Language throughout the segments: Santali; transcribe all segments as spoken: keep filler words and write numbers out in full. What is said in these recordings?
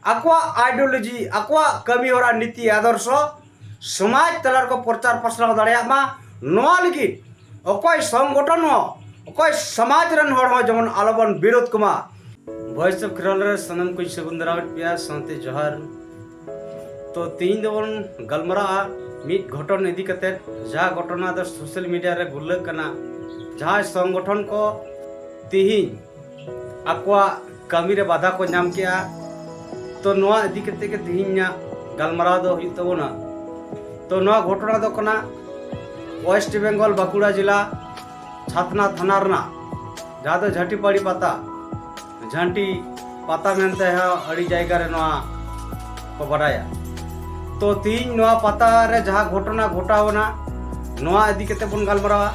ᱟᱠᱚᱣᱟᱜ ideology, ᱟᱠᱚᱣᱟᱜ ᱠᱟᱹᱢᱤ ᱦᱚᱨᱟ, ᱱᱤᱛᱤ ᱟᱫᱚᱨᱥᱚ ᱥᱚᱢᱟᱡᱽ ᱛᱟᱞᱟ ᱨᱮᱠᱚ ᱯᱨᱚᱪᱟᱨ ᱯᱟᱥᱱᱟᱣ ᱫᱟᱲᱮᱭᱟᱜ ᱢᱟ᱾ ᱱᱚᱣᱟ ᱞᱟᱹᱜᱤᱫ ᱚᱠᱚᱭ ᱥᱚᱝᱜᱚᱴᱷᱚᱱ ᱦᱚᱸ, ᱚᱠᱚᱭ ᱥᱚᱢᱟᱡᱽ ᱨᱮᱱ ᱦᱚᱲ ᱦᱚᱸ ᱡᱮᱢᱚᱱ ᱟᱞᱚᱵᱚᱱ ᱵᱤᱨᱳᱫ ᱠᱚᱢᱟ᱾ Voice of Kherol ᱨᱮ ᱥᱟᱱᱟᱢ ᱠᱚᱧ ᱥᱟᱹᱜᱩᱱ ᱫᱟᱨᱟᱢᱮᱫ ᱯᱮᱭᱟ, ᱥᱟᱶᱛᱮ ᱡᱚᱦᱟᱨ᱾ ᱛᱚ, ᱛᱤᱦᱤᱧ ᱫᱚᱵᱚᱱ ᱜᱟᱞᱢᱟᱨᱟᱜᱼᱟ ᱢᱤᱫ ᱜᱷᱚᱴᱚᱱ ᱤᱫᱤ ᱠᱟᱛᱮᱫ, ᱡᱟᱦᱟᱸ ᱜᱷᱚᱴᱚᱱᱟ ᱫᱚ social media ᱨᱮ ᱜᱩᱨᱞᱟᱹᱜ ᱠᱟᱱᱟ᱾ ᱡᱟᱦᱟᱸᱭ ᱥᱚᱝᱜᱚᱴᱷᱚᱱ ᱠᱚ ᱛᱤᱦᱤᱧ ᱟᱠᱚᱣᱟᱜ ᱠᱟᱹᱢᱤ ᱨᱮ ᱵᱟᱫᱷᱟ ᱠᱚ ᱧᱟᱢ ᱠᱮᱜᱼᱟ, ᱛᱚ, ᱱᱚᱣᱟ ᱤᱫᱤ ᱠᱟᱛᱮᱫ ᱜᱮ ᱛᱤᱦᱤᱧᱟᱜ ᱜᱟᱞᱢᱟᱨᱟᱣ ᱫᱚ ᱦᱩᱭᱩᱜ ᱛᱟᱵᱚᱱᱟ᱾ ᱛᱚ, ᱱᱚᱣᱟ ᱜᱷᱚᱴᱚᱱᱟ ᱫᱚ ᱠᱟᱱᱟ West Bengal, ᱵᱟᱸᱠᱩᱲᱟ ᱡᱮᱞᱟ, ᱪᱷᱟᱛᱱᱟ ᱛᱷᱟᱱᱟ ᱨᱮᱱᱟᱜ, ᱡᱟᱦᱟᱸ ᱫᱚ ᱡᱷᱟᱹᱴᱤᱯᱟᱲᱤ ᱯᱟᱛᱟ, ᱡᱷᱟᱹᱱᱴᱤ ᱯᱟᱛᱟ ᱢᱮᱱᱛᱮ ᱦᱚᱸ ᱟᱹᱰᱤ ᱡᱟᱭᱜᱟ ᱨᱮ ᱱᱚᱣᱟ ᱠᱚ ᱵᱟᱰᱟᱭᱟ᱾ ᱛᱚ, ᱛᱤᱦᱤᱧ ᱱᱚᱣᱟ ᱯᱟᱛᱟ ᱨᱮ ᱡᱟᱦᱟᱸ ᱜᱷᱚᱴᱚᱱᱟ ᱜᱷᱚᱴᱟᱣ ᱮᱱᱟ, ᱱᱚᱣᱟ ᱤᱫᱤ ᱠᱟᱛᱮ ᱵᱚᱱ ᱜᱟᱞᱢᱟᱨᱟᱣᱟ᱾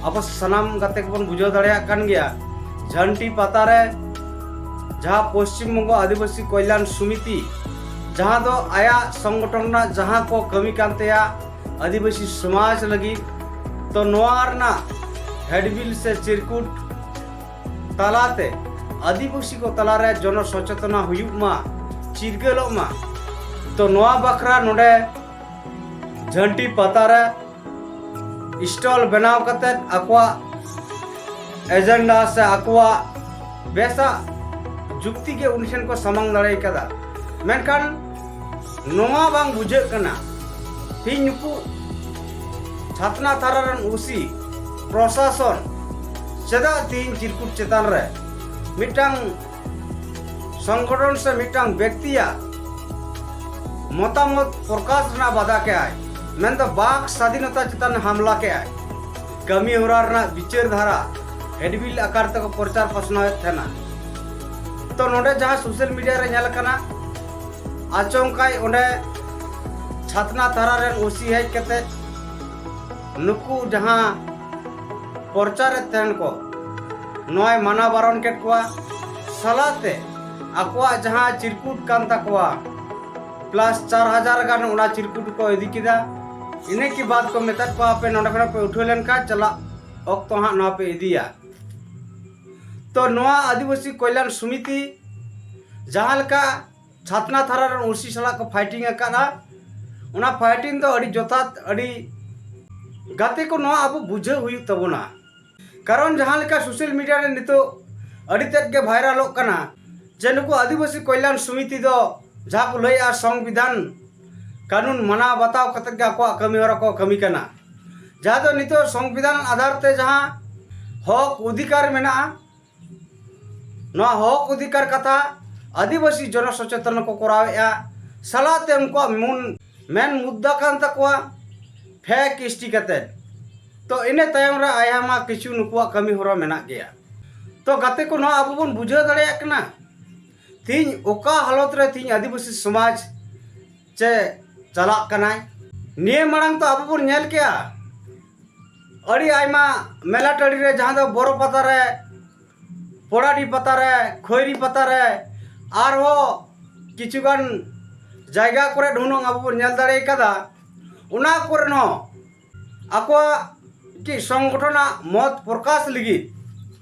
ᱟᱵᱚ ᱥᱟᱱᱟᱢ ᱜᱟᱛᱮ ᱠᱚᱵᱚᱱ ᱵᱩᱡᱷᱟᱹᱣ ᱫᱟᱲᱮᱭᱟᱜ ᱠᱟᱱ ᱜᱮᱭᱟ, ᱡᱷᱟᱹᱱᱴᱤ ᱯᱟᱛᱟ ᱨᱮ ᱡᱟᱦᱟᱸ ᱯᱚᱥᱪᱤᱢ ᱵᱚᱝᱜᱚ ᱟᱹᱫᱤᱵᱟᱹᱥᱤ ᱠᱚᱞᱭᱟᱱ ᱥᱚᱢᱤᱛᱤ, ᱡᱟᱦᱟᱸ ᱫᱚ ᱟᱭᱟᱜ ᱥᱚᱝᱜᱚᱴᱷᱚᱱ ᱨᱮᱱᱟᱜ ᱡᱟᱦᱟᱸ ᱠᱚ ᱠᱟᱹᱢᱤ ᱠᱟᱱ ᱛᱟᱭᱟ ᱟᱹᱫᱤᱵᱟᱹᱥᱤ ᱥᱚᱢᱟᱡᱽ ᱞᱟᱹᱜᱤᱫ, ᱛᱚ, ᱱᱚᱣᱟ ᱨᱮᱱᱟᱜ ᱦᱮᱰᱵᱤᱞ ᱥᱮ ᱪᱤᱨᱠᱩᱴ ᱛᱟᱞᱟᱛᱮ ᱟᱹᱫᱤᱵᱟᱹᱥᱤ ᱠᱚ ᱛᱟᱞᱟᱨᱮ ᱡᱚᱱᱚ ᱥᱚᱪᱮᱛᱚᱱᱟ ᱦᱩᱭᱩᱜ ᱢᱟ, ᱪᱤᱨᱜᱟᱹᱞᱚᱜ ᱢᱟ᱾ ᱛᱚ, ᱱᱚᱣᱟ ᱵᱟᱠᱷᱨᱟ ᱱᱚᱰᱮ ᱡᱷᱟᱹᱱᱴᱤ ᱯᱟᱛᱟ ᱨᱮ stall ᱵᱮᱱᱟᱣ ᱠᱟᱛᱮᱫ ᱟᱠᱚᱣᱟᱜ agenda ᱥᱮ ᱟᱠᱚᱣᱟᱜ ᱵᱮᱥᱟᱜ ᱡᱩᱠᱛᱤ ᱜᱮ ᱩᱱᱤ ᱴᱷᱮᱱ ᱠᱚ ᱥᱟᱢᱟᱝ ᱫᱟᱲᱮ ᱠᱟᱫᱟ᱾ ᱢᱮᱱᱠᱷᱟᱱ ᱱᱚᱣᱟ ᱵᱟᱝ ᱵᱩᱡᱷᱟᱹᱜ ᱠᱟᱱᱟ, ᱛᱮᱦᱮᱧ ᱱᱩᱠᱩ ᱪᱷᱟᱛᱱᱟ ᱛᱷᱟᱱᱟ ᱨᱮᱱ ᱳᱥᱤ, ᱯᱨᱚᱥᱟᱥᱚᱱ ᱪᱮᱫᱟᱜ ᱛᱮᱦᱮᱧ ᱪᱤᱨᱠᱩᱴ ᱪᱮᱛᱟᱱ ᱨᱮ ᱢᱤᱫᱴᱟᱝ ᱥᱚᱝᱜᱚᱴᱷᱚᱱ ᱥᱮ ᱢᱤᱫᱴᱟᱝ ᱵᱮᱠᱛᱤᱭᱟᱜ ᱢᱚᱛᱟᱢᱚᱛ ᱯᱨᱚᱠᱟᱥ ᱨᱮᱱᱟᱜ ᱵᱟᱫᱷᱟ ᱠᱮᱜᱼᱟᱭ, ᱢᱮᱱᱫᱚ ᱵᱟᱠ ᱥᱟᱫᱷᱤᱱᱚᱛᱟ ᱪᱮᱛᱟᱱ ᱦᱟᱢᱞᱟ ᱠᱮᱜᱼᱟᱭ᱾ ᱠᱟᱹᱢᱤ ᱦᱚᱨᱟ ᱨᱮᱱᱟᱜ ᱵᱤᱪᱟᱹᱨ ᱫᱷᱟᱨᱟ ᱦᱮᱰᱵᱤᱞ ᱟᱠᱟᱨ ᱛᱮᱠᱚ ᱯᱨᱚᱪᱟᱨ ᱯᱟᱥᱱᱟᱣᱮᱫ ᱛᱟᱦᱮᱱᱟ᱾ ᱛᱚ, ᱱᱚᱰᱮ ᱡᱟᱦᱟᱸ social media ᱨᱮ ᱧᱮᱞ ᱟᱠᱟᱱᱟ, ᱟᱪᱚᱢᱠᱟᱭ ᱚᱸᱰᱮ ᱪᱷᱟᱛᱱᱟ ᱛᱷᱟᱱᱟ ᱨᱮᱱ ᱳᱥᱤ ᱦᱮᱡ ᱠᱟᱛᱮ ᱱᱩᱠᱩ ᱡᱟᱦᱟᱸ ᱯᱨᱚᱪᱟᱨᱮᱫ ᱛᱟᱦᱮᱱ ᱠᱚ, ᱱᱚᱣᱟᱭ ᱢᱟᱱᱟ ᱵᱟᱨᱚᱱ ᱠᱮᱫ ᱠᱚᱣᱟ᱾ ᱥᱟᱞᱟᱛᱮ ᱟᱠᱚᱣᱟᱜ ᱡᱟᱦᱟᱸ ᱪᱤᱨᱠᱩᱴ ᱠᱟᱱ ᱛᱟᱠᱚᱣᱟ, plus ᱪᱟᱨ ᱦᱟᱡᱟᱨ ᱜᱟᱱ ᱚᱱᱟ ᱪᱤᱨᱠᱩᱴ ᱠᱚ ᱤᱫᱤ ᱠᱮᱫᱟ᱾ ᱤᱱᱟᱹ ᱠᱤ ᱵᱟᱫ ᱠᱚ ᱢᱮᱛᱟᱫ ᱠᱚᱣᱟ, "ᱟᱯᱮ ᱱᱚᱰᱮ ᱠᱷᱚᱱᱟᱜ ᱯᱮ ᱩᱴᱷᱟᱹᱣ ᱞᱮᱱᱠᱷᱟᱱ ᱪᱟᱞᱟᱜ ᱚᱠᱛᱚ ᱦᱟᱸᱜ ᱱᱚᱣᱟ ᱯᱮ ᱤᱫᱤᱭᱟ᱾" ᱛᱚ, ᱱᱚᱣᱟ ᱟᱹᱫᱤᱵᱟᱹᱥᱤ ᱠᱚᱞᱭᱟᱱ ᱥᱚᱢᱤᱛᱤ ᱡᱟᱦᱟᱸ ᱞᱮᱠᱟ ᱪᱷᱟᱛᱱᱟ ᱛᱷᱟᱱᱟ ᱨᱮᱱ ᱳᱥᱤ ᱥᱟᱞᱟᱜ ᱠᱚ ᱯᱷᱟᱭᱴᱤᱝ ᱟᱠᱟᱫᱼᱟ, ᱚᱱᱟ ᱯᱷᱟᱭᱴᱤᱝ ᱫᱚ ᱟᱹᱰᱤ ᱡᱚᱛᱷᱟᱛ, ᱟᱹᱰᱤ ᱜᱟᱛᱮ ᱠᱚ, ᱱᱚᱣᱟ ᱟᱵᱚ ᱵᱩᱡᱷᱟᱹᱣ ᱦᱩᱭᱩᱜ ᱛᱟᱵᱚᱱᱟ᱾ ᱠᱟᱨᱚᱱ ᱡᱟᱦᱟᱸ ᱞᱮᱠᱟ ᱥᱳᱥᱟᱞ ᱢᱤᱰᱤᱭᱟ ᱨᱮ ᱱᱤᱛᱚᱜ ᱟᱹᱰᱤ ᱛᱮᱫ ᱜᱮ ᱵᱷᱟᱭᱨᱟᱞᱚᱜ ᱠᱟᱱᱟ ᱡᱮ ᱱᱩᱠᱩ ᱟᱹᱫᱤᱵᱟᱹᱥᱤ ᱠᱚᱞᱭᱟᱱ ᱥᱚᱢᱤᱛᱤ ᱫᱚ ᱡᱟᱦᱟᱸ ᱠᱚ ᱞᱟᱹᱭᱮᱜᱼᱟ ᱥᱚᱝᱵᱤᱫᱷᱟᱱ ᱠᱟᱹᱱᱩᱱ ᱢᱟᱱᱟᱣ ᱵᱟᱛᱟᱣ ᱠᱟᱛᱮᱫ ᱜᱮ ᱟᱠᱚᱣᱟᱜ ᱠᱟᱹᱢᱤ ᱦᱚᱨᱟ ᱠᱚ ᱠᱟᱹᱢᱤ ᱠᱟᱱᱟ, ᱡᱟᱦᱟᱸ ᱫᱚ ᱱᱤᱛᱚᱜ ᱥᱚᱝᱵᱤᱫᱷᱟᱱ ᱟᱫᱷᱟᱨ ᱛᱮ ᱡᱟᱦᱟᱸ ᱦᱚᱠ ᱚᱫᱷᱤᱠᱟᱨ ᱢᱮᱱᱟᱜᱼᱟ, ᱱᱚᱣᱟ ᱦᱚᱠ ᱚᱫᱷᱤᱠᱟᱨ ᱠᱟᱛᱷᱟ ᱟᱹᱫᱤᱵᱟᱹᱥᱤ ᱡᱚᱱᱚ ᱥᱚᱪᱮᱛᱚᱱ ᱠᱚ ᱠᱚᱨᱟᱣᱮᱫᱼᱟ, ᱥᱟᱞᱟᱜ ᱛᱮ ᱩᱱᱠᱩᱣᱟᱜ ᱢᱩᱱ ᱢᱮᱱ ᱢᱩᱫᱽᱫᱟ ᱠᱟᱱ ᱛᱟᱠᱚᱣᱟ ᱯᱷᱮᱠ ᱮᱥ ᱴᱤ ᱠᱟᱛᱮᱫ᱾ ᱛᱚ ᱤᱱᱟᱹ ᱛᱟᱭᱚᱢ ᱨᱮ ᱟᱭᱢᱟ ᱠᱤᱪᱷᱩ ᱱᱩᱠᱩᱣᱟᱜ ᱠᱟᱹᱢᱤ ᱦᱚᱨᱟ ᱢᱮᱱᱟᱜ ᱜᱮᱭᱟ᱾ ᱛᱚ ᱜᱟᱛᱮ ᱠᱚ, ᱱᱚᱣᱟ ᱟᱵᱚ ᱵᱚᱱ ᱵᱩᱡᱷᱟᱹᱣ ᱫᱟᱲᱮᱭᱟᱜ ᱠᱟᱱᱟ ᱛᱤᱦᱤᱧ ᱚᱠᱟ ᱦᱟᱞᱚᱛ ᱨᱮ ᱛᱤᱦᱤᱧ ᱟᱹᱫᱤᱵᱟᱹᱥᱤ ᱥᱚᱢᱟᱡᱽ ᱪᱮ ᱪᱟᱞᱟᱜ ᱠᱟᱱᱟᱭ᱾ ᱱᱤᱭᱟᱹ ᱢᱟᱲᱟᱝ ᱛᱚ ᱟᱵᱚ ᱵᱚᱱ ᱧᱮᱞ ᱠᱮᱜᱼᱟ ᱟᱹᱰᱤ ᱟᱭᱢᱟ ᱢᱮᱞᱟ ᱴᱟᱺᱰᱤ ᱨᱮ, ᱡᱟᱦᱟᱸ ᱫᱚ ᱵᱚᱨᱚ ᱯᱟᱛᱟ ᱨᱮ, ᱯᱚᱲᱟᱰᱤ ᱯᱟᱛᱟ ᱨᱮ, ᱠᱷᱚᱭᱨᱤ ᱯᱟᱛᱟ ᱨᱮ, ᱟᱨᱦᱚᱸ ᱠᱤᱪᱷᱩᱜᱟᱱ ᱡᱟᱭᱜᱟ ᱠᱚᱨᱮ ᱦᱩᱱᱟᱹᱝ ᱟᱵᱚ ᱵᱚᱱ ᱧᱮᱞ ᱫᱟᱲᱮ ᱠᱟᱫᱟ, ᱚᱱᱟ ᱠᱚᱨᱮ ᱦᱚᱸ ᱟᱠᱚᱣᱟᱜ ᱠᱤ ᱥᱚᱝᱜᱚᱴᱷᱚᱱᱟᱜ ᱢᱚᱛ ᱯᱨᱚᱠᱟᱥ ᱞᱟᱹᱜᱤᱫ,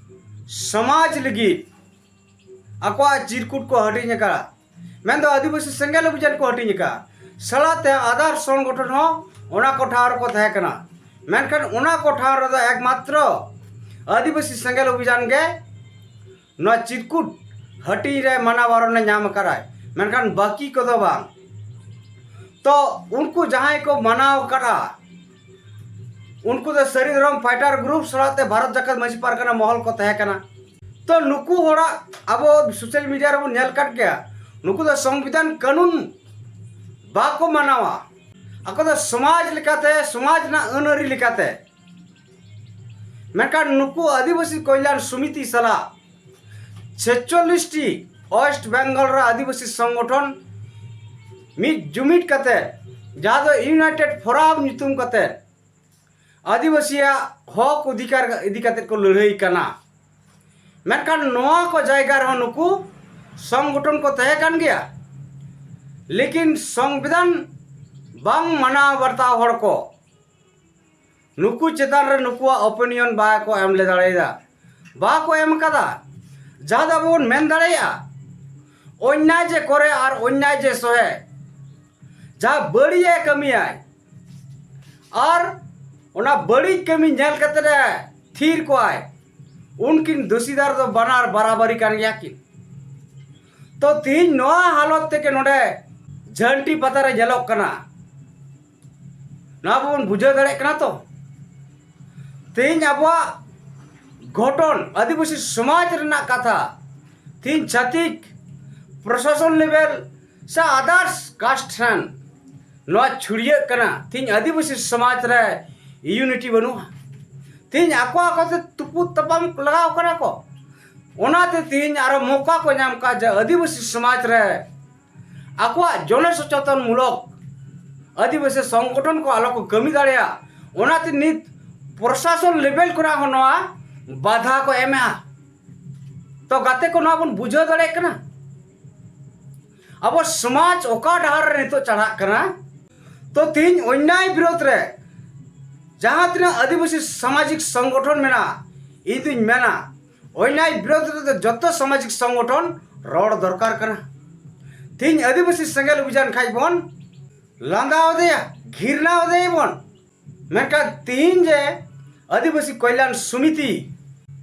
ᱥᱚᱢᱟᱡᱽ ᱞᱟᱹᱜᱤᱫ ᱟᱠᱚᱣᱟᱜ ᱪᱤᱨᱠᱩᱴ ᱠᱚ ᱦᱟᱹᱴᱤᱧ ᱟᱠᱟᱫᱼᱟ, ᱢᱮᱱᱫᱚ ᱟᱹᱫᱤᱵᱟᱹᱥᱤ ᱥᱮᱸᱜᱮᱞ ᱚᱵᱷᱤᱡᱟᱱ ᱠᱚ ᱦᱟᱹᱴᱤᱧ ᱟᱠᱟᱫᱼᱟ᱾ ᱥᱟᱞᱟᱛᱮ ᱟᱫᱟᱨ ᱥᱚᱝᱜᱚᱴᱷᱚᱱ ᱦᱚᱸ ᱚᱱᱟ ᱠᱚ ᱴᱷᱟᱶ ᱨᱮᱠᱚ ᱛᱟᱦᱮᱸ ᱠᱟᱱᱟ, ᱢᱮᱱᱠᱷᱟᱱ ᱚᱱᱟ ᱠᱚ ᱴᱷᱟᱶ ᱨᱮᱫᱚ ᱮᱠᱢᱟᱛᱨᱚ ᱟᱹᱫᱤᱵᱟᱹᱥᱤ ᱥᱮᱸᱜᱮᱞ ᱚᱵᱷᱤᱡᱟᱱ ᱜᱮ ᱱᱚᱣᱟ ᱪᱤᱨᱠᱩᱴ ᱦᱟᱹᱴᱤᱧ ᱨᱮ ᱢᱟᱱᱟ ᱵᱟᱨᱚᱱᱮ ᱧᱟᱢ ᱟᱠᱟᱫᱟᱭ, ᱢᱮᱱᱠᱷᱟᱱ ᱵᱟᱹᱠᱤ ᱠᱚᱫᱚ ᱵᱟᱝ᱾ ᱛᱚ ᱩᱱᱠᱩ ᱡᱟᱦᱟᱸᱭ ᱠᱚ ᱢᱟᱱᱟᱣ ᱟᱠᱟᱫᱼᱟ, ᱩᱱᱠᱩ ᱫᱚ ᱥᱟᱹᱨᱤ ᱫᱷᱚᱨᱚᱢ ᱯᱷᱟᱭᱴᱟᱨ ᱜᱨᱩᱯ ᱥᱟᱞᱟᱜ ᱛᱮ ᱵᱷᱟᱨᱚᱛ ᱡᱟᱠᱟᱛ ᱢᱟᱹᱡᱷᱤ ᱯᱟᱨᱜᱟᱱᱟ ᱢᱚᱦᱚᱞ ᱠᱚ ᱛᱟᱦᱮᱸ ᱠᱟᱱᱟ᱾ ᱛᱚ ᱱᱩᱠᱩ ᱦᱚᱲᱟᱜ ᱟᱵᱚ ᱥᱳᱥᱟᱞ ᱢᱤᱰᱤᱭᱟ ᱨᱮᱵᱚᱱ ᱧᱮᱞ ᱠᱟᱫ ᱜᱮᱭᱟ, ᱱᱩᱠᱩ ᱫᱚ ᱥᱚᱝᱵᱤᱫᱷᱟᱱ ᱠᱟᱹᱱᱩᱱ ᱵᱟᱠᱚ ᱢᱟᱱᱟᱣᱟ᱾ ᱟᱠᱚ ᱫᱚ ᱥᱚᱢᱟᱡᱽ ᱞᱮᱠᱟᱛᱮ, ᱥᱚᱢᱟᱡᱽ ᱨᱮᱱᱟᱜ ᱟᱹᱱ ᱟᱹᱨᱤ ᱞᱮᱠᱟᱛᱮ, ᱢᱮᱱᱠᱷᱟᱱ ᱱᱩᱠᱩ ᱟᱹᱫᱤᱵᱟᱹᱥᱤ ᱠᱚᱞᱭᱟᱱ ᱥᱚᱢᱤᱛᱤ ᱥᱟᱞᱟᱜ ᱪᱷᱮᱪᱪᱚᱞᱞᱤᱥ ᱴᱤ ᱳᱭᱮᱥᱴ ᱵᱮᱝᱜᱚᱞ ᱨᱮ ᱟᱹᱫᱤᱵᱟᱹᱥᱤ ᱥᱚᱝᱜᱚᱴᱷᱚᱱ ᱢᱤᱫ ᱡᱩᱢᱤᱫ ᱠᱟᱛᱮ, ᱡᱟᱦᱟᱸ ᱫᱚ ᱤᱭᱩᱱᱟᱭᱴᱮᱰ ᱯᱷᱳᱨᱟᱢ ᱧᱩᱛᱩᱢ ᱠᱟᱛᱮ ᱟᱹᱫᱤᱵᱟᱹᱥᱤᱭᱟᱜ ᱦᱚᱠ ᱚᱫᱷᱤᱠᱟᱨ ᱤᱫᱤ ᱠᱟᱛᱮ ᱠᱚ ᱞᱟᱹᱲᱦᱟᱹᱭ ᱠᱟᱱᱟ, ᱢᱮᱱᱠᱷᱟᱱ ᱱᱚᱣᱟ ᱠᱚ ᱡᱟᱭᱜᱟ ᱨᱮᱦᱚᱸ ᱱᱩᱠᱩ ᱥᱚᱝᱜᱚᱴᱷᱚᱱ ᱠᱚ ᱛᱟᱦᱮᱸ ᱠᱟᱱ ᱜᱮᱭᱟ, ᱞᱮᱠᱤᱱ ᱥᱚᱝᱵᱤᱫᱷᱟᱱ ᱵᱟᱝ ᱢᱟᱱᱟᱣ ᱵᱟᱛᱟᱣ ᱦᱚᱲ ᱠᱚ ᱱᱩᱠᱩ ᱪᱮᱛᱟᱱ ᱨᱮ ᱱᱩᱠᱩᱣᱟᱜ ᱚᱯᱤᱱᱤᱭᱚᱱ ᱵᱟᱠᱚ ᱮᱢ ᱞᱮ ᱫᱟᱲᱮᱭᱟᱫᱟ, ᱵᱟᱠᱚ ᱮᱢ ᱠᱟᱫᱟ᱾ ᱡᱟᱦᱟᱸ ᱫᱚ ᱟᱵᱚ ᱵᱚᱱ ᱢᱮᱱ ᱫᱟᱲᱮᱭᱟᱜᱼᱟ, ᱚᱱᱱᱟᱭ ᱡᱮ ᱠᱚᱨᱮ ᱟᱨ ᱚᱱᱱᱟᱭ ᱡᱮ ᱥᱚᱦᱮ, ᱡᱟᱦᱟᱸ ᱵᱟᱹᱲᱤᱡ ᱮ ᱠᱟᱹᱢᱤᱭᱟᱭ ᱟᱨ ᱚᱱᱟ ᱵᱟᱹᱲᱤᱡ ᱠᱟᱹᱢᱤ ᱧᱮᱞ ᱠᱟᱛᱮ ᱮ ᱛᱷᱤᱨ ᱠᱚᱣᱟᱭ, ᱩᱱᱠᱤᱱ ᱫᱳᱥᱤᱫᱟᱨ ᱫᱚ ᱵᱟᱱᱟᱨ ᱵᱟᱨᱟᱵᱟᱨᱤ ᱠᱟᱱ ᱜᱮᱭᱟ ᱠᱤᱱ᱾ ᱛᱚ ᱛᱤᱦᱤᱧ ᱱᱚᱣᱟ ᱦᱟᱞᱚᱛ ᱛᱮᱜᱮ ᱱᱚᱰᱮ ᱡᱷᱟᱹᱱᱴᱤ ᱯᱟᱛᱟ ᱨᱮ ᱧᱮᱞᱚᱜ ᱠᱟᱱᱟ᱾ ᱱᱚᱣᱟ ᱵᱚᱱ ᱵᱩᱡᱷᱟᱹᱣ ᱫᱟᱲᱮᱭᱟᱜ ᱠᱟᱱᱟ ᱛᱚ? ᱛᱮᱦᱮᱧ ᱟᱵᱚᱣᱟᱜ ᱜᱷᱚᱴᱚᱱ, ᱟᱹᱫᱤᱵᱟᱹᱥᱤ ᱥᱚᱢᱟᱡᱽ ᱨᱮᱱᱟᱜ ᱠᱟᱛᱷᱟ, ᱛᱮᱦᱮᱧ ᱪᱷᱟᱹᱛᱤᱠ ᱯᱨᱚᱥᱟᱥᱚᱱ ᱞᱮᱵᱮᱞ ᱥᱮ ᱟᱫᱟᱨᱥ ᱠᱟᱥᱴ ᱴᱷᱮᱱ ᱱᱚᱣᱟ ᱪᱷᱩᱲᱭᱟᱹᱜ ᱠᱟᱱᱟ᱾ ᱛᱮᱦᱮᱧ ᱟᱹᱫᱤᱵᱟᱹᱥᱤ ᱥᱚᱢᱟᱡᱽ ᱨᱮ ᱤᱭᱩᱱᱤᱴᱤ ᱵᱟᱹᱱᱩᱜᱼᱟ᱾ ᱛᱮᱦᱮᱧ ᱟᱠᱚ ᱟᱠᱚ ᱛᱮ ᱛᱩᱯᱩᱫ ᱛᱟᱯᱟᱢ ᱞᱟᱜᱟᱣ ᱠᱟᱱᱟ ᱠᱚ᱾ ᱚᱱᱟᱛᱮ ᱛᱮᱦᱮᱧ ᱟᱨᱚ ᱢᱚᱠᱟ ᱠᱚ ᱧᱟᱢ ᱠᱟᱜ ᱡᱮ ᱟᱹᱫᱤᱵᱟᱹᱥᱤ ᱥᱚᱢᱟᱡᱽ ᱨᱮ ᱟᱠᱚᱣᱟᱜ ᱡᱚᱱᱚ ᱥᱚᱪᱮᱛᱚᱱ ᱢᱩᱞᱚᱠ ᱟᱹᱫᱤᱵᱟᱹᱥᱤ ᱥᱚᱝᱜᱚᱴᱷᱚᱱ ᱠᱚ ᱟᱞᱚ ᱠᱚ ᱠᱟᱹᱢᱤ ᱫᱟᱲᱮᱭᱟᱜ, ᱚᱱᱟᱛᱮ ᱱᱤᱛ ᱯᱨᱚᱥᱟᱥᱚᱱ ᱞᱮᱵᱮᱞ ᱠᱷᱚᱱᱟᱜ ᱦᱚᱸ ᱱᱚᱣᱟ ᱵᱟᱫᱷᱟ ᱠᱚ ᱮᱢᱮᱜᱼᱟ᱾ ᱛᱚ ᱜᱟᱛᱮ ᱠᱚ, ᱱᱚᱣᱟ ᱵᱚᱱ ᱵᱩᱡᱷᱟᱹᱣ ᱫᱟᱲᱮᱭᱟᱜ ᱠᱟᱱᱟ᱾ ᱟᱵᱚ ᱥᱚᱢᱟᱡᱽ ᱚᱠᱟ ᱰᱟᱦᱟᱨ ᱨᱮ ᱱᱤᱛᱚᱜ ᱪᱟᱞᱟᱜ ᱠᱟᱱᱟ? ᱛᱚ ᱛᱮᱦᱮᱧ ᱚᱱᱱᱟᱭ ᱵᱤᱨᱳᱫᱷ ᱨᱮ ᱡᱟᱦᱟᱸ ᱛᱤᱱᱟᱹᱜ ᱟᱹᱫᱤᱵᱟᱹᱥᱤ ᱥᱟᱢᱟᱡᱤᱠ ᱥᱚᱝᱜᱚᱴᱷᱚᱱ ᱢᱮᱱᱟᱜᱼᱟ, ᱤᱧ ᱫᱩᱧ ᱢᱮᱱᱟ ᱚᱱᱱᱟᱭ ᱵᱤᱨᱳᱫᱷ ᱨᱮᱫᱚ ᱡᱚᱛᱚ ᱥᱟᱢᱟᱡᱤᱠ ᱥᱚᱝᱜᱚᱴᱷᱚᱱ ᱨᱚᱲ ᱫᱚᱨᱠᱟᱨ ᱠᱟᱱᱟ᱾ ᱛᱮᱦᱮᱧ ᱟᱹᱫᱤᱵᱟᱹᱥᱤ ᱥᱮᱸᱜᱮᱞ ᱚᱵᱷᱤᱡᱟᱱ ᱠᱷᱟᱡ ᱵᱚᱱ ᱞᱟᱸᱫᱟ ᱟᱫᱮᱭᱟ, ᱜᱷᱤᱨᱱᱟ ᱟᱫᱮᱭᱟ ᱵᱚᱱ, ᱢᱮᱱᱠᱷᱟᱱ ᱛᱤᱦᱤᱧ ᱡᱮ ᱟᱹᱫᱤᱵᱟᱹᱥᱤ ᱠᱚᱞᱭᱟᱱ ᱥᱚᱢᱤᱛᱤ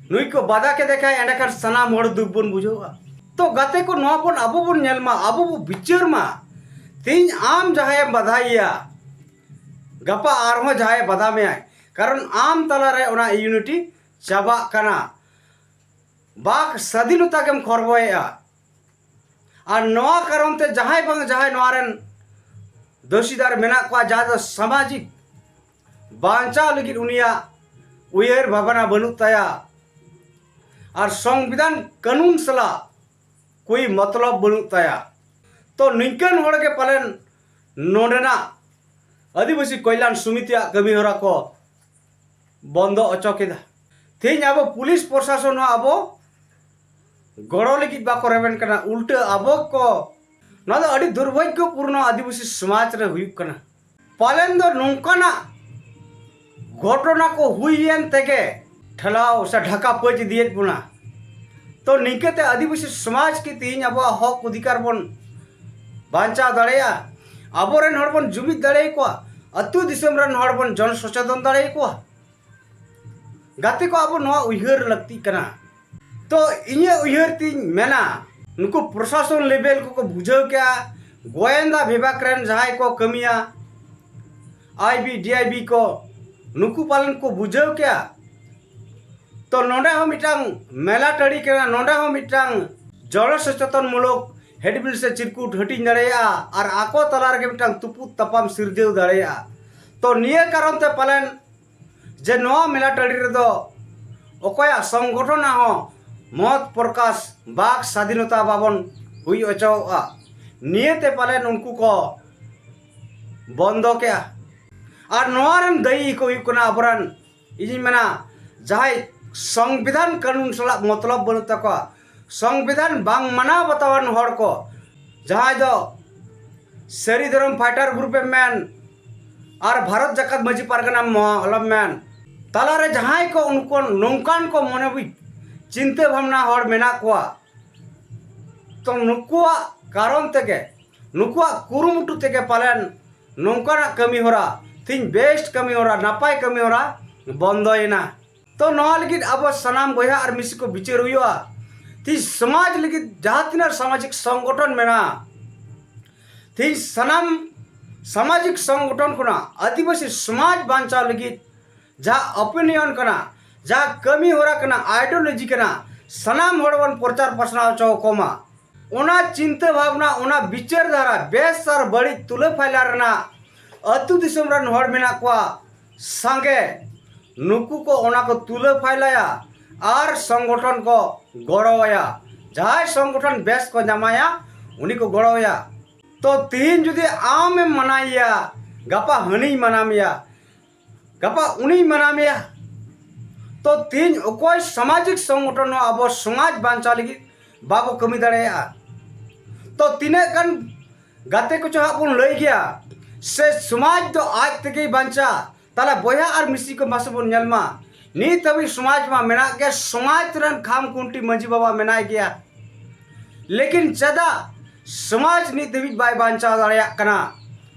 ᱱᱩᱭ ᱠᱚ ᱵᱟᱫᱷᱟ ᱠᱮᱫᱮ ᱠᱷᱟᱱ, ᱮᱸᱰᱮᱠᱷᱟᱱ ᱥᱟᱱᱟᱢ ᱦᱚᱲ ᱫᱩᱠ ᱵᱚᱱ ᱵᱩᱡᱷᱟᱹᱣᱟ᱾ ᱛᱚ ᱜᱟᱛᱮ ᱠᱚ, ᱱᱚᱣᱟ ᱵᱚᱱ ᱟᱵᱚ ᱵᱚᱱ ᱧᱮᱞ ᱢᱟ, ᱟᱵᱚ ᱵᱚ ᱵᱤᱪᱟᱹᱨ ᱢᱟ᱾ ᱛᱤᱦᱤᱧ ᱟᱢ ᱡᱟᱦᱟᱸᱭᱮᱢ ᱵᱟᱫᱷᱟᱭᱮᱭᱟ, ᱜᱟᱯᱟ ᱟᱨᱦᱚᱸ ᱡᱟᱦᱟᱸᱭᱮ ᱵᱟᱫᱷᱟ ᱢᱮᱭᱟᱭ, ᱠᱟᱨᱚᱱ ᱟᱢ ᱛᱟᱞᱟᱨᱮ ᱚᱱᱟ ᱤᱭᱩᱱᱤᱴᱤ ᱪᱟᱵᱟᱜ ᱠᱟᱱᱟ᱾ ᱵᱟᱠ ᱥᱟᱫᱷᱤᱱᱚᱛᱟ ᱜᱮᱢ ᱠᱷᱚᱨᱵᱚᱭᱮᱜᱼᱟ᱾ ᱟᱨ ᱱᱚᱣᱟ ᱠᱟᱨᱚᱱ ᱛᱮ ᱡᱟᱦᱟᱸᱭ ᱵᱟᱝ ᱡᱟᱦᱟᱸᱭ ᱱᱚᱣᱟ ᱨᱮᱱ ᱫᱳᱥᱤᱫᱟᱨ ᱢᱮᱱᱟᱜ ᱠᱚᱣᱟ, ᱡᱟᱦᱟᱸ ᱫᱚ ᱥᱟᱢᱟᱡᱤᱠ ᱵᱟᱧᱪᱟᱣ ᱞᱟᱹᱜᱤᱫ ᱩᱱᱤᱭᱟᱜ ᱩᱭᱦᱟᱹᱨ ᱵᱷᱟᱵᱽᱱᱟ ᱵᱟᱹᱱᱩᱜ ᱛᱟᱭᱟ ᱟᱨ ᱥᱚᱝᱵᱤᱫᱷᱟᱱ ᱠᱟᱹᱱᱩᱱ ᱥᱟᱞᱟᱜ ᱠᱳᱭ ᱢᱚᱛᱞᱚᱵ ᱵᱟᱹᱱᱩᱜ ᱛᱟᱭᱟ᱾ ᱛᱚ ᱱᱤᱝᱠᱟᱹᱱ ᱦᱚᱲ ᱜᱮ ᱯᱟᱞᱮᱱ ᱱᱚᱰᱮᱱᱟᱜ ᱟᱹᱫᱤᱵᱟᱹᱥᱤ ᱠᱚᱞᱭᱟᱱ ᱥᱚᱢᱤᱛᱤᱭᱟᱜ ᱠᱟᱹᱢᱤ ᱦᱚᱨᱟ ᱠᱚ ᱵᱚᱱᱫᱚ ᱚᱪᱚ ᱠᱮᱫᱟ᱾ ᱛᱮᱦᱮᱧ ᱟᱵᱚ ᱯᱩᱞᱤᱥ ᱯᱨᱚᱥᱟᱥᱚᱱ ᱦᱚᱸ ᱟᱵᱚ ᱜᱚᱲᱚ ᱞᱟᱹᱜᱤᱫ ᱵᱟᱠᱚ ᱨᱮᱵᱮᱱ ᱠᱟᱱᱟ, ᱩᱞᱴᱟᱹ ᱟᱵᱚ ᱠᱚ, ᱱᱚᱣᱟ ᱫᱚ ᱟᱹᱰᱤ ᱫᱩᱨᱵᱷᱟᱜᱽᱭᱚᱯᱩᱨᱱᱚ ᱟᱹᱫᱤᱵᱟᱹᱥᱤ ᱥᱚᱢᱟᱡᱽ ᱨᱮ ᱦᱩᱭᱩᱜ ᱠᱟᱱᱟ᱾ ᱯᱟᱞᱮᱱ ᱫᱚ ᱱᱚᱝᱠᱟᱱᱟᱜ ᱜᱷᱚᱴᱚᱱᱟ ᱠᱚ ᱦᱩᱭᱮᱱ ᱛᱮᱜᱮ ᱴᱷᱮᱞᱟᱣ ᱥᱮ ᱰᱷᱟᱠᱟ ᱯᱟᱹᱪ ᱤᱫᱤᱭᱮᱫ ᱵᱚᱱᱟ᱾ ᱛᱚ ᱱᱤᱝᱠᱟᱹᱛᱮ ᱟᱹᱫᱤᱵᱟᱹᱥᱤ ᱥᱚᱢᱟᱡᱽ ᱠᱤ ᱛᱮᱦᱮᱧ ᱟᱵᱚᱣᱟᱜ ᱦᱚᱠ ᱚᱫᱷᱤᱠᱟᱨ ᱵᱚᱱ ᱵᱟᱧᱪᱟᱣ ᱫᱟᱲᱮᱭᱟᱜᱼᱟ? ᱟᱵᱚᱨᱮᱱ ᱦᱚᱲ ᱵᱚᱱ ᱡᱩᱢᱤᱫ ᱫᱟᱲᱮᱭᱟᱠᱚᱣᱟ? ᱟᱹᱛᱩ ᱫᱤᱥᱚᱢ ᱨᱮᱱ ᱦᱚᱲ ᱵᱚᱱ ᱡᱚᱱ ᱥᱚᱪᱮᱛᱚᱱ ᱫᱟᱲᱮᱭᱟᱠᱚᱣᱟ? ᱜᱟᱛᱮ ᱠᱚ, ᱟᱵᱚ ᱱᱚᱣᱟ ᱩᱭᱦᱟᱹᱨ ᱞᱟᱹᱠᱛᱤᱜ ᱠᱟᱱᱟ᱾ ᱛᱚ ᱤᱧᱟᱹᱜ ᱩᱭᱦᱟᱹᱨ ᱛᱤᱧ ᱢᱮᱱᱟ, ᱱᱩᱠᱩ ᱯᱨᱚᱥᱟᱥᱚᱱ ᱞᱮᱵᱮᱞ ᱠᱚᱠᱚ ᱵᱩᱡᱷᱟᱹᱣ ᱠᱮᱜᱼᱟ, ᱜᱳᱭᱮᱱᱫᱟ ᱵᱤᱵᱷᱟᱜᱽ ᱨᱮᱱ ᱡᱟᱦᱟᱸᱭ ᱠᱚ ᱠᱟᱹᱢᱤᱭᱟ, I B D I B ᱠᱚ, ᱱᱩᱠᱩ ᱯᱟᱞᱮᱱ ᱠᱚ ᱵᱩᱡᱷᱟᱹᱣ ᱠᱮᱜᱼᱟ᱾ ᱛᱚ ᱱᱚᱰᱮ ᱦᱚᱸ ᱢᱤᱫᱴᱟᱝ ᱢᱮᱞᱟ ᱴᱟᱺᱰᱤ ᱠᱟᱱᱟ, ᱱᱚᱰᱮ ᱦᱚᱸ ᱢᱤᱫᱴᱟᱝ ᱡᱚᱱᱚ ᱥᱚᱪᱮᱛᱚᱱ ᱢᱩᱞᱚᱠ ᱦᱮᱰᱵᱤᱞ ᱥᱮ ᱪᱤᱨᱠᱩᱴ ᱦᱟᱹᱴᱤᱧ ᱫᱟᱲᱮᱭᱟᱜᱼᱟ ᱟᱨ ᱟᱠᱚ ᱛᱟᱞᱟ ᱨᱮᱜᱮ ᱢᱤᱫᱴᱟᱝ ᱛᱩᱯᱩᱫ ᱛᱟᱯᱟᱢ ᱥᱤᱨᱡᱟᱹᱣ ᱫᱟᱲᱮᱭᱟᱜᱼᱟ᱾ ᱛᱚ ᱱᱤᱭᱟᱹ ᱠᱟᱨᱚᱱ ᱛᱮ ᱯᱟᱞᱮᱱ ᱡᱮ ᱱᱚᱣᱟ ᱢᱮᱞᱟ ᱴᱟᱺᱰᱤ ᱨᱮᱫᱚ ᱚᱠᱚᱭᱟᱜ ᱥᱚᱝᱜᱚᱴᱷᱚᱱᱟᱜ ᱦᱚᱸ ᱢᱚᱛ ᱯᱨᱚᱠᱟᱥ, ᱵᱟᱠ ᱥᱟᱫᱷᱤᱱᱚᱛᱟ ᱵᱟᱵᱚᱱ ᱦᱩᱭ ᱦᱚᱪᱚᱣᱟᱜᱼᱟ, ᱱᱤᱭᱟᱹᱛᱮ ᱯᱟᱞᱮᱱ ᱩᱱᱠᱩ ᱠᱚ ᱵᱚᱱᱫᱚ ᱠᱮᱜᱼᱟ᱾ ᱟᱨ ᱱᱚᱣᱟ ᱨᱮᱱ ᱫᱟᱹᱭᱤ ᱠᱚ ᱦᱩᱭᱩᱜ ᱠᱟᱱᱟ ᱟᱵᱚᱨᱮᱱ, ᱤᱧᱤᱧ ᱢᱮᱱᱟ, ᱡᱟᱦᱟᱸᱭ ᱥᱚᱝᱵᱤᱫᱷᱟᱱ ᱠᱟᱹᱱᱩᱱ ᱥᱟᱞᱟᱜ ᱢᱚᱛᱞᱚᱵ ᱵᱟᱹᱱᱩᱜ ᱛᱟᱠᱚᱣᱟ, ᱥᱚᱝᱵᱤᱫᱷᱟᱱ ᱵᱟᱝ ᱢᱟᱱᱟᱣ ᱵᱟᱛᱟᱣᱟᱱ ᱦᱚᱲ ᱠᱚ, ᱡᱟᱦᱟᱸᱭ ᱫᱚ ᱥᱟᱹᱨᱤ ᱫᱷᱚᱨᱚᱢ ᱯᱷᱟᱭᱴᱟᱨ ᱜᱨᱩᱯ ᱮᱢ ᱢᱮᱱ, ᱟᱨ ᱵᱷᱟᱨᱚᱛ ᱡᱟᱠᱟᱛ ᱢᱟᱹᱡᱷᱤ ᱯᱟᱨᱜᱟᱱᱟ ᱢᱚᱦᱚᱞ ᱮᱢ ᱢᱮᱱ, ᱛᱟᱞᱟᱨᱮ ᱡᱟᱦᱟᱸᱭ ᱠᱚ ᱩᱱᱠᱩ ᱱᱚᱝᱠᱟᱱ ᱠᱚ ᱢᱚᱱᱮ ᱵᱩᱡᱽ ᱪᱤᱱᱛᱟᱹ ᱵᱷᱟᱵᱽᱱᱟ ᱦᱚᱲ ᱢᱮᱱᱟᱜ ᱠᱚᱣᱟ, ᱛᱚ ᱱᱩᱠᱩᱣᱟᱜ ᱠᱟᱨᱚᱱ ᱛᱮᱜᱮ, ᱱᱩᱠᱩᱣᱟᱜ ᱠᱩᱨᱩᱢᱩᱴᱩ ᱛᱮᱜᱮ ᱯᱟᱞᱮᱱ ᱱᱚᱝᱠᱟᱱᱟᱜ ᱠᱟᱹᱢᱤ ᱦᱚᱨᱟ, ᱛᱤᱧ ᱵᱮᱥᱴ ᱠᱟᱹᱢᱤ ᱦᱚᱨᱟ, ᱱᱟᱯᱟᱭ ᱠᱟᱹᱢᱤ ᱦᱚᱨᱟ ᱵᱚᱱᱫᱚᱭᱮᱱᱟ᱾ ᱛᱚ ᱱᱚᱣᱟ ᱞᱟᱹᱜᱤᱫ ᱟᱵᱚ ᱥᱟᱱᱟᱢ ᱵᱚᱭᱦᱟ ᱟᱨ ᱢᱤᱥᱤ ᱠᱚ ᱵᱤᱪᱟᱹᱨ ᱦᱩᱭᱩᱜᱼᱟ᱾ ᱛᱤᱦᱤᱧ ᱥᱚᱢᱟᱡᱽ ᱞᱟᱹᱜᱤᱫ ᱡᱟᱦᱟᱸ ᱛᱤᱱᱟᱹᱜ ᱥᱟᱢᱟᱡᱤᱠ ᱥᱚᱝᱜᱚᱴᱷᱚᱱ ᱢᱮᱱᱟᱜᱼᱟ, ᱛᱤᱦᱤᱧ ᱥᱟᱱᱟᱢ ᱥᱟᱢᱟᱡᱤᱠ ᱥᱚᱝᱜᱚᱴᱷᱚᱱ ᱠᱷᱚᱱᱟᱜ ᱟᱹᱫᱤᱵᱟᱹᱥᱤ ᱥᱚᱢᱟᱡᱽ ᱵᱟᱧᱪᱟᱣ ᱞᱟᱹᱜᱤᱫ ᱡᱟᱦᱟᱸ ᱚᱯᱤᱱᱤᱭᱚᱱ ᱠᱟᱱᱟ, ᱡᱟᱦᱟᱸ ᱠᱟᱹᱢᱤ ᱦᱚᱨᱟ ᱠᱟᱱᱟ, ᱟᱭᱰᱤᱭᱳᱞᱚᱡᱤ ᱠᱟᱱᱟ, ᱥᱟᱱᱟᱢ ᱦᱚᱲ ᱵᱚᱱ ᱯᱨᱚᱪᱟᱨ ᱯᱟᱥᱱᱟᱣ ᱦᱚᱪᱚ ᱠᱚᱢᱟ᱾ ᱚᱱᱟ ᱪᱤᱱᱛᱟᱹ ᱵᱷᱟᱵᱽᱱᱟ, ᱚᱱᱟ ᱵᱤᱪᱟᱹᱨ ᱫᱷᱟᱨᱟ ᱵᱮᱥ ᱟᱨ ᱵᱟᱹᱲᱤᱡ ᱛᱩᱞᱟᱹ ᱯᱷᱟᱭᱞᱟ ᱨᱮᱱᱟᱜ ᱟᱹᱛᱩ ᱫᱤᱥᱚᱢ ᱨᱮᱱ ᱦᱚᱲ ᱢᱮᱱᱟᱜ ᱠᱚᱣᱟ ᱥᱟᱸᱜᱮ, ᱱᱩᱠᱩ ᱠᱚ ᱚᱱᱟ ᱠᱚ ᱛᱩᱞᱟᱹ ᱯᱷᱟᱭᱞᱟᱭᱟ ᱟᱨ ᱥᱚᱝᱜᱚᱴᱷᱚᱱ ᱠᱚ ᱜᱚᱲᱚᱣᱟᱭᱟ᱾ ᱡᱟᱦᱟᱸᱭ ᱥᱚᱝᱜᱚᱴᱷᱚᱱ ᱵᱮᱥ ᱠᱚ ᱧᱟᱢᱟᱭᱟ, ᱩᱱᱤ ᱠᱚ ᱜᱚᱲᱚᱣᱟᱭᱟ᱾ ᱛᱚ ᱛᱤᱦᱤᱧ ᱡᱩᱫᱤ ᱟᱢᱮᱢ ᱢᱟᱱᱟᱭᱮᱭᱟ, ᱜᱟᱯᱟ ᱦᱟᱹᱱᱤᱭ ᱢᱟᱱᱟ ᱢᱮᱭᱟ, ᱜᱟᱯᱟ ᱩᱱᱤᱭ ᱢᱟᱱᱟ ᱢᱮᱭᱟ᱾ ᱛᱚ ᱛᱤᱦᱤᱧ ᱚᱠᱚᱭ ᱥᱟᱢᱟᱡᱤᱠ ᱥᱚᱝᱜᱚᱴᱷᱚᱱ ᱦᱚᱸ ᱟᱵᱚ ᱥᱚᱢᱟᱡᱽ ᱵᱟᱧᱪᱟᱣ ᱞᱟᱹᱜᱤᱫ ᱵᱟᱵᱚ ᱠᱟᱹᱢᱤ ᱫᱟᱲᱮᱭᱟᱜᱼᱟ᱾ ᱛᱚ ᱛᱤᱱᱟᱹᱜ ᱜᱟᱱ ᱜᱟᱛᱮ ᱠᱚᱪᱚ ᱦᱟᱸᱜ ᱵᱚᱱ ᱞᱟᱹᱭ ᱜᱮᱭᱟ, ᱥᱮ ᱥᱚᱢᱟᱡᱽ ᱫᱚ ᱟᱡ ᱛᱮᱜᱮᱭ ᱵᱟᱧᱪᱟᱜᱼᱟ᱾ ᱛᱟᱦᱞᱮ ᱵᱚᱭᱦᱟ ᱟᱨ ᱢᱤᱥᱤ ᱠᱚ, ᱢᱟᱥᱮ ᱵᱚᱱ ᱧᱮᱞ ᱢᱟ, ᱱᱤᱛ ᱦᱟᱹᱵᱤᱡ ᱥᱚᱢᱟᱡᱽ ᱢᱟ ᱢᱮᱱᱟᱜ ᱜᱮ, ᱥᱚᱢᱟᱡᱽ ᱨᱮᱱ ᱠᱷᱟᱢ ᱠᱷᱩᱱᱴᱤ ᱢᱟᱹᱡᱷᱤ ᱵᱟᱵᱟ ᱢᱮᱱᱟᱭ ᱜᱮᱭᱟ, ᱞᱮᱠᱤᱱ ᱪᱮᱫᱟᱜ ᱥᱚᱢᱟᱡᱽ ᱱᱤᱛ ᱫᱷᱟᱹᱵᱤᱡ ᱵᱟᱭ ᱵᱟᱧᱪᱟᱣ ᱫᱟᱲᱮᱭᱟᱜ ᱠᱟᱱᱟ?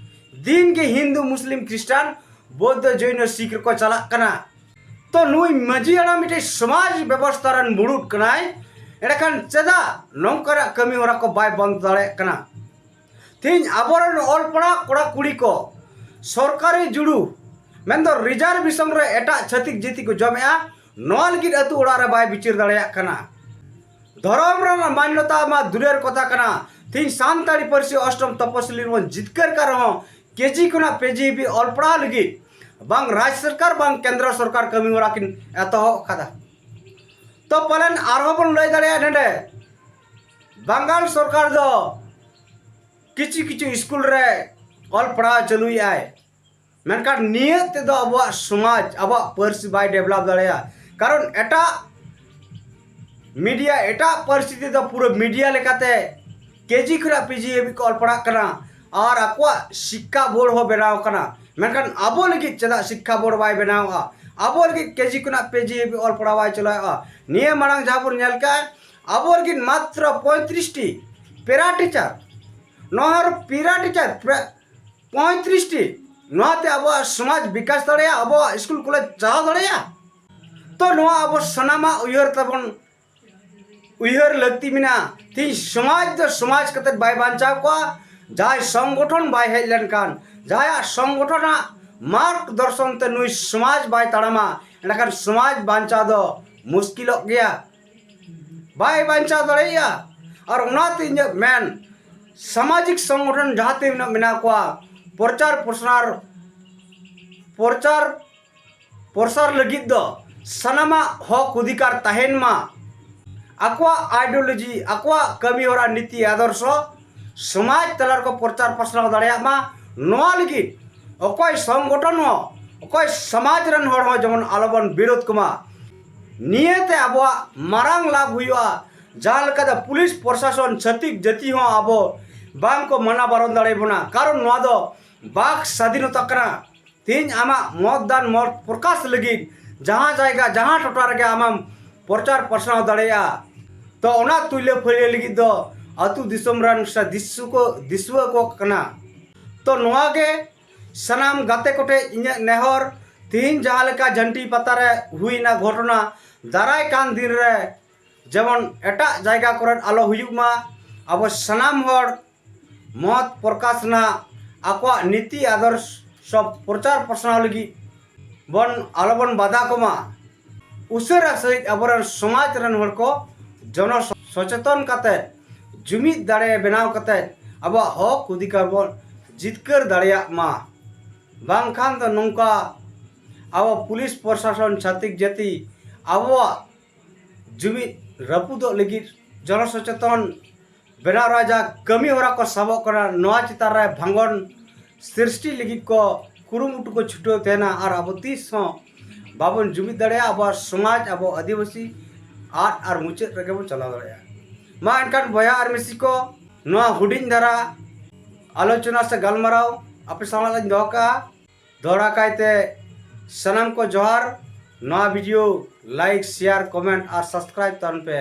ᱫᱤᱱ ᱜᱮ ᱦᱤᱱᱫᱩ, ᱢᱩᱥᱞᱤᱢ, ᱠᱷᱨᱤᱥᱴᱟᱱ, ᱵᱳᱫᱽᱫᱷᱚ, ᱡᱚᱭᱱᱚ, ᱥᱤᱠᱷ ᱨᱮᱠᱚ ᱪᱟᱞᱟᱜ ᱠᱟᱱᱟ᱾ ᱛᱚ ᱱᱩᱭ ᱢᱟᱹᱡᱷᱤ ᱦᱟᱲᱟᱢ ᱢᱤᱫᱴᱮᱡ ᱥᱚᱢᱟᱡᱽ ᱵᱮᱵᱚᱥᱛᱷᱟ ᱨᱮᱱ ᱢᱩᱲᱩᱫ ᱠᱟᱱᱟᱭ, ᱮᱸᱰᱮᱠᱷᱟᱱ ᱪᱮᱫᱟᱜ ᱱᱚᱝᱠᱟᱱᱟᱜ ᱠᱟᱹᱢᱤ ᱦᱚᱨᱟ ᱠᱚ ᱵᱟᱭ ᱵᱚᱱᱫ ᱫᱟᱲᱮᱭᱟᱜ ᱠᱟᱱᱟ? ᱛᱮᱦᱮᱧ ᱟᱵᱚᱨᱮᱱ ᱚᱞ ᱯᱟᱲᱦᱟᱣ ᱠᱚᱲᱟ ᱠᱩᱲᱤ ᱠᱚ ᱥᱚᱨᱠᱟᱨᱤ ᱡᱩᱲᱩ, ᱢᱮᱱᱫᱚ ᱨᱤᱡᱟᱨᱵᱷᱮᱥᱚᱱ ᱨᱮ ᱮᱴᱟᱜ ᱪᱷᱟᱹᱛᱤᱠ ᱡᱟᱹᱛᱤ ᱠᱚ ᱡᱚᱢᱮᱜᱼᱟ, ᱱᱚᱣᱟ ᱞᱟᱹᱜᱤᱫ ᱟᱹᱛᱩ ᱚᱲᱟᱜ ᱨᱮ ᱵᱟᱭ ᱵᱤᱪᱟᱹᱨ ᱫᱟᱲᱮᱭᱟᱜ ᱠᱟᱱᱟ᱾ ᱫᱷᱚᱨᱚᱢ ᱨᱮᱱᱟᱜ ᱢᱟᱱᱱᱚᱛᱟ ᱢᱟ ᱫᱩᱨᱮᱨ ᱠᱚᱛᱷᱟ ᱠᱟᱱᱟ, ᱛᱮᱦᱮᱧ ᱥᱟᱱᱛᱟᱲᱤ ᱯᱟᱹᱨᱥᱤ ᱚᱥᱴᱚᱢ ᱛᱚᱯᱚᱥᱤᱞᱤ ᱨᱮᱵᱚᱱ ᱡᱤᱛᱠᱟᱹᱨ ᱠᱟᱱ ᱨᱮᱦᱚᱸ, ᱠᱮᱡᱤ ᱠᱷᱚᱱᱟᱜ ᱯᱤᱡᱤ ᱦᱟᱹᱵᱤᱡ ᱚᱞ ᱯᱟᱲᱦᱟᱣ ᱞᱟᱹᱜᱤᱫ ᱵᱟᱝ ᱨᱟᱡᱽ ᱥᱚᱨᱠᱟᱨ ᱵᱟᱝ ᱠᱮᱱᱫᱨᱚ ᱥᱚᱨᱠᱟᱨ ᱠᱟᱹᱢᱤ ᱦᱚᱨᱟ ᱠᱤᱱ ᱮᱛᱚᱦᱚᱵ ᱟᱠᱟᱫᱟ᱾ ᱛᱚ ᱯᱟᱞᱮᱱ ᱟᱨᱦᱚᱸ ᱵᱚᱱ ᱞᱟᱹᱭ ᱫᱟᱲᱮᱭᱟᱜᱼᱟ ᱱᱚᱰᱮ, ᱵᱟᱝᱜᱟᱞ ᱥᱚᱨᱠᱟᱨ ᱫᱚ ᱠᱤᱪᱷᱩ ᱠᱤᱪᱷᱩ ᱥᱠᱩᱞ ᱨᱮ ᱚᱞ ᱯᱟᱲᱦᱟᱣ ᱪᱟᱹᱞᱩᱭᱮᱫᱟᱭ, ᱢᱮᱱᱠᱷᱟᱱ ᱱᱤᱭᱟᱹ ᱛᱮᱫᱚ ᱟᱵᱚᱣᱟᱜ ᱥᱚᱢᱟᱡᱽ, ᱟᱵᱚᱣᱟᱜ ᱯᱟᱹᱨᱥᱤ ᱵᱟᱭ ᱰᱮᱵᱷᱞᱚᱯ ᱫᱟᱲᱮᱭᱟᱜᱼᱟ᱾ ᱠᱟᱨᱚᱱ ᱮᱴᱟᱜ ᱢᱤᱰᱤᱭᱟ, ᱮᱴᱟᱜ ᱯᱟᱹᱨᱥᱤ ᱛᱮᱫᱚ ᱯᱩᱨᱟᱹ ᱢᱤᱰᱤᱭᱟ ᱞᱮᱠᱟᱛᱮ ᱠᱮᱡᱤ ᱠᱷᱚᱱᱟᱜ ᱯᱤᱡᱤ ᱦᱟᱹᱵᱤᱡ ᱠᱚ ᱚᱞ ᱯᱟᱲᱦᱟᱜ ᱠᱟᱱᱟ ᱟᱨ ᱟᱠᱚᱣᱟᱜ ᱥᱤᱠᱠᱷᱟ ᱵᱳᱨᱰ ᱦᱚᱸ ᱵᱮᱱᱟᱣ ᱠᱟᱱᱟ᱾ ᱢᱮᱱᱠᱷᱟᱱ ᱟᱵᱚ ᱞᱟᱹᱜᱤᱫ ᱪᱮᱫᱟᱜ ᱥᱤᱠᱠᱷᱟ ᱵᱳᱨᱰ ᱵᱟᱭ ᱵᱮᱱᱟᱣᱼᱟ? ᱟᱵᱚ ᱞᱟᱹᱜᱤᱫ ᱠᱮᱡᱤ ᱠᱷᱚᱱᱟᱜ ᱯᱤᱡᱤ ᱦᱟᱹᱵᱤᱡ ᱚᱞ ᱯᱟᱲᱦᱟᱣ ᱵᱟᱭ ᱪᱟᱞᱟᱣᱮᱫᱼᱟ? ᱱᱤᱭᱟᱹ ᱢᱟᱲᱟᱝ ᱡᱟᱦᱟᱸ ᱵᱚᱱ ᱧᱮᱞ ᱠᱟᱜᱼᱟ, ᱟᱵᱚ ᱞᱟᱹᱜᱤᱫ ᱢᱟᱛᱨᱚ ᱯᱚᱸᱭᱛᱨᱤᱥ ᱴᱤ ᱯᱮᱨᱟ ᱴᱤᱪᱟᱨ, ᱱᱚᱣᱟ ᱯᱮᱨᱟ ᱴᱤᱪᱟᱨ ᱯᱚᱸᱭᱛᱨᱤᱥ ᱴᱤ, ᱱᱚᱣᱟᱛᱮ ᱟᱵᱚᱣᱟᱜ ᱥᱚᱢᱟᱡᱽ ᱵᱤᱠᱟᱥ ᱫᱟᱲᱮᱭᱟᱜᱼᱟ, ᱟᱵᱚᱣᱟᱜ ᱥᱠᱩᱞ ᱠᱚᱞᱮᱡᱽ ᱪᱟᱞᱟᱣ ᱫᱟᱲᱮᱭᱟᱜᱼᱟ? ᱛᱚ ᱱᱚᱣᱟ ᱟᱵᱚ ᱥᱟᱱᱟᱢᱟᱜ ᱩᱭᱦᱟᱹᱨ ᱛᱟᱵᱚᱱ, ᱩᱭᱦᱟᱹᱨ ᱞᱟᱹᱠᱛᱤ ᱢᱮᱱᱟᱜᱼᱟ᱾ ᱛᱮᱦᱮᱧ ᱥᱚᱢᱟᱡᱽ ᱫᱚ ᱥᱚᱢᱟᱡᱽ ᱠᱟᱛᱮ ᱵᱟᱭ ᱵᱟᱧᱪᱟᱣ ᱠᱚᱜᱼᱟ, ᱡᱟᱦᱟᱸᱭ ᱥᱚᱝᱜᱚᱴᱷᱚᱱ ᱵᱟᱭ ᱦᱮᱡ ᱞᱮᱱᱠᱷᱟᱱ, ᱡᱟᱦᱟᱸᱭᱟᱜ ᱥᱚᱝᱜᱚᱴᱷᱚᱱᱟᱜ ᱢᱟᱨᱜᱽ ᱫᱚᱨᱥᱚᱱ ᱛᱮ ᱱᱩᱭ ᱥᱚᱢᱟᱡᱽ ᱵᱟᱭ ᱛᱟᱲᱟᱢᱟ, ᱮᱸᱰᱮᱠᱷᱟᱱ ᱥᱚᱢᱟᱡᱽ ᱵᱟᱧᱪᱟᱣ ᱫᱚ ᱢᱩᱥᱠᱤᱞᱚᱜ ᱜᱮᱭᱟ, ᱵᱟᱭ ᱵᱟᱧᱪᱟᱣ ᱫᱟᱲᱮᱭᱟᱜᱼᱟ᱾ ᱟᱨ ᱚᱱᱟᱛᱮ ᱤᱧᱟᱹᱜ ᱢᱮᱱ, ᱥᱟᱢᱟᱡᱤᱠ ᱥᱚᱝᱜᱚᱴᱷᱚᱱ ᱡᱟᱦᱟᱸ ᱛᱤᱱᱟᱹᱜ ᱢᱮᱱᱟᱜ ᱠᱚᱣᱟ, ᱯᱨᱚᱪᱟᱨ ᱯᱨᱚᱥᱟᱨ, ᱯᱨᱚᱪᱟᱨ ᱯᱨᱚᱥᱟᱨ ᱞᱟᱹᱜᱤᱫ ᱫᱚ ᱥᱟᱱᱟᱢᱟᱜ ᱦᱚᱠ ᱚᱫᱷᱤᱠᱟᱨ ᱛᱟᱦᱮᱱ ᱢᱟ᱾ ᱟᱠᱚᱣᱟᱜ ᱟᱭᱰᱤᱭᱳᱞᱚᱡᱤ, ᱟᱠᱚᱣᱟᱜ ᱠᱟᱹᱢᱤ ᱦᱚᱨᱟ, ᱱᱤᱛᱤ ᱟᱫᱚᱨᱥᱚ ᱥᱚᱢᱟᱡᱽ ᱛᱟᱞᱟ ᱨᱮᱠᱚ ᱯᱨᱚᱪᱟᱨ ᱯᱟᱥᱱᱟᱣ ᱫᱟᱲᱮᱭᱟᱜ ᱢᱟ, ᱱᱚᱣᱟ ᱞᱟᱹᱜᱤᱫ ᱚᱠᱚᱭ ᱥᱚᱝᱜᱚᱴᱷᱚᱱ ᱦᱚᱸ, ᱚᱠᱚᱭ ᱥᱚᱢᱟᱡᱽ ᱨᱮᱱ ᱦᱚᱲ ᱦᱚᱸ ᱡᱮᱢᱚᱱ ᱟᱞᱚᱵᱚᱱ ᱵᱤᱨᱳᱫᱷ ᱠᱚᱢᱟ᱾ ᱱᱤᱭᱟᱹᱛᱮ ᱟᱵᱚᱣᱟᱜ ᱢᱟᱨᱟᱝ ᱞᱟᱵᱷ ᱦᱩᱭᱩᱜᱼᱟ᱾ ᱡᱟᱦᱟᱸ ᱞᱮᱠᱟ ᱫᱚ ᱯᱩᱞᱤᱥ ᱯᱨᱚᱥᱟᱥᱚᱱ, ᱪᱷᱟᱹᱛᱤᱠ ᱡᱟᱹᱛᱤ ᱦᱚᱸ ᱟᱵᱚ ᱵᱟᱝ ᱠᱚ ᱢᱟᱱᱟ ᱵᱟᱨᱚᱱ ᱫᱟᱲᱮᱭᱟᱵᱚᱱᱟ, ᱠᱟᱨᱚᱱ ᱱᱚᱣᱟ ᱫᱚ ᱵᱟᱠ ᱥᱟᱫᱷᱤᱱᱚᱛᱟ ᱠᱟᱱᱟ᱾ ᱛᱮᱦᱮᱧ ᱟᱢᱟᱜ ᱢᱚᱛ ᱫᱟᱱ, ᱢᱚᱛ ᱯᱨᱚᱠᱟᱥ ᱞᱟᱹᱜᱤᱫ ᱡᱟᱦᱟᱸ ᱡᱟᱭᱜᱟ, ᱡᱟᱦᱟᱸ ᱴᱚᱴᱷᱟ ᱨᱮᱜᱮ ᱟᱢᱮᱢ ᱯᱨᱚᱪᱟᱨ ᱯᱟᱥᱱᱟᱣ ᱫᱟᱲᱮᱭᱟᱜᱼᱟ᱾ ᱛᱚ ᱚᱱᱟ ᱛᱩᱭᱞᱟᱹ ᱯᱷᱟᱹᱭᱞᱟᱹ ᱞᱟᱹᱜᱤᱫ ᱫᱚ ᱟᱹᱛᱩ ᱫᱤᱥᱚᱢ ᱨᱮᱱ ᱥᱮ ᱫᱤᱥᱩ ᱠᱚ, ᱫᱤᱥᱩᱣᱟᱹ ᱠᱚ ᱠᱟᱱᱟ᱾ ᱛᱚ ᱱᱚᱣᱟ ᱜᱮ ᱥᱟᱱᱟᱢ ᱜᱟᱛᱮ ᱠᱚᱴᱷᱮᱱ ᱤᱧᱟᱹᱜ ᱱᱮᱦᱚᱨ, ᱛᱤᱦᱤᱧ ᱡᱟᱦᱟᱸ ᱞᱮᱠᱟ ᱡᱷᱟᱹᱱᱴᱤ ᱯᱟᱛᱟ ᱨᱮ ᱦᱩᱭᱱᱟ ᱜᱷᱚᱴᱚᱱᱟ, ᱫᱟᱨᱟᱭ ᱠᱟᱱ ᱫᱤᱱ ᱨᱮ ᱡᱮᱢᱚᱱ ᱮᱴᱟᱜ ᱡᱟᱭᱜᱟ ᱠᱚᱨᱮ ᱟᱞᱚ ᱦᱩᱭᱩᱜ ᱢᱟ᱾ ᱟᱵᱚ ᱥᱟᱱᱟᱢ ᱦᱚᱲ ᱢᱚᱛ ᱯᱨᱚᱠᱟᱥ ᱨᱮᱱᱟᱜ, ᱟᱠᱚᱣᱟᱜ ᱱᱤᱛᱤ ᱟᱫᱚᱨᱥᱚ ᱯᱨᱚᱪᱟᱨ ᱯᱟᱥᱱᱟᱣ ᱞᱟᱹᱜᱤᱫ ᱵᱚᱱ, ᱟᱞᱚᱵᱚᱱ ᱵᱟᱫᱷᱟ ᱠᱚᱢᱟ᱾ ᱩᱥᱟᱹᱨᱟ ᱥᱟᱺᱦᱤᱡ ᱟᱵᱚᱨᱮᱱ ᱥᱚᱢᱟᱡᱽ ᱨᱮᱱ ᱦᱚᱲ ᱠᱚ ᱡᱚᱱᱚ ᱥᱚᱪᱮᱛᱚᱱ ᱠᱟᱛᱮ, ᱡᱩᱢᱤᱫ ᱫᱟᱲᱮ ᱵᱮᱱᱟᱣ ᱠᱟᱛᱮ ᱟᱵᱚᱣᱟᱜ ᱦᱚᱠ ᱚᱫᱷᱤᱠᱟᱨ ᱵᱚᱱ ᱡᱤᱛᱠᱟᱹᱨ ᱫᱟᱲᱮᱭᱟᱜ ᱢᱟ᱾ ᱵᱟᱝᱠᱷᱟᱱ ᱫᱚ ᱱᱚᱝᱠᱟ ᱟᱵᱚ ᱯᱩᱞᱤᱥ ᱯᱨᱚᱥᱟᱥᱚᱱ, ᱪᱷᱟᱹᱛᱤᱠ ᱡᱟᱹᱛᱤ ᱟᱵᱚᱣᱟᱜ ᱡᱩᱢᱤᱫ ᱨᱟᱹᱯᱩᱫᱚᱜ ᱞᱟᱹᱜᱤᱫ ᱡᱚᱱᱚ ᱥᱚᱪᱮᱛᱚᱱ ᱵᱮᱱᱟᱣ ᱨᱮᱭᱟᱜ ᱡᱟᱦᱟᱸ ᱠᱟᱹᱢᱤ ᱦᱚᱨᱟ ᱠᱚ ᱥᱟᱵᱚᱜ ᱠᱟᱱᱟ, ᱱᱚᱣᱟ ᱪᱮᱛᱟᱱ ᱨᱮ ᱵᱷᱟᱸᱜᱚᱱ ᱥᱨᱤᱥᱴᱤ ᱞᱟᱹᱜᱤᱫ ᱠᱚ ᱠᱩᱨᱩᱢᱩᱴᱩ ᱠᱚ ᱪᱷᱩᱴᱟᱹᱣ ᱛᱟᱦᱮᱱᱟ᱾ ᱟᱨ ᱟᱵᱚ ᱛᱤᱥ ᱦᱚᱸ ᱵᱟᱵᱚᱱ ᱡᱩᱢᱤᱫ ᱫᱟᱲᱮᱭᱟᱜᱼᱟ᱾ ᱟᱵᱚᱣᱟᱜ ᱥᱚᱢᱟᱡᱽ, ᱟᱵᱚ ᱟᱹᱫᱤᱵᱟᱹᱥᱤ ᱟᱫ ᱟᱨ ᱢᱩᱪᱟᱹᱫ ᱨᱮᱜᱮ ᱵᱚᱱ ᱪᱟᱞᱟᱣ ᱫᱟᱲᱮᱭᱟᱜᱼᱟ᱾ ᱢᱟ ᱮᱱᱠᱷᱟᱱ ᱵᱚᱭᱦᱟ ᱟᱨ ᱢᱤᱥᱤ ᱠᱚ, ᱱᱚᱣᱟ ᱦᱩᱰᱤᱧ ᱫᱷᱟᱨᱟ ᱟᱞᱳᱪᱚᱱᱟ ᱥᱮ ᱜᱟᱞᱢᱟᱨᱟᱣ ᱟᱯᱮ ᱥᱟᱢᱟᱝ ᱨᱮᱧ ᱫᱚᱦᱚ ᱠᱟᱜᱼᱟ᱾ ᱫᱚᱦᱲᱟ ᱠᱟᱭᱛᱮ ᱥᱟᱱᱟᱢ ᱠᱚ ᱡᱚᱦᱟᱨ᱾ ᱱᱚᱣᱟ video like, share, comment ᱟᱨ subscribe ᱛᱟᱵᱚᱱ ᱯᱮ᱾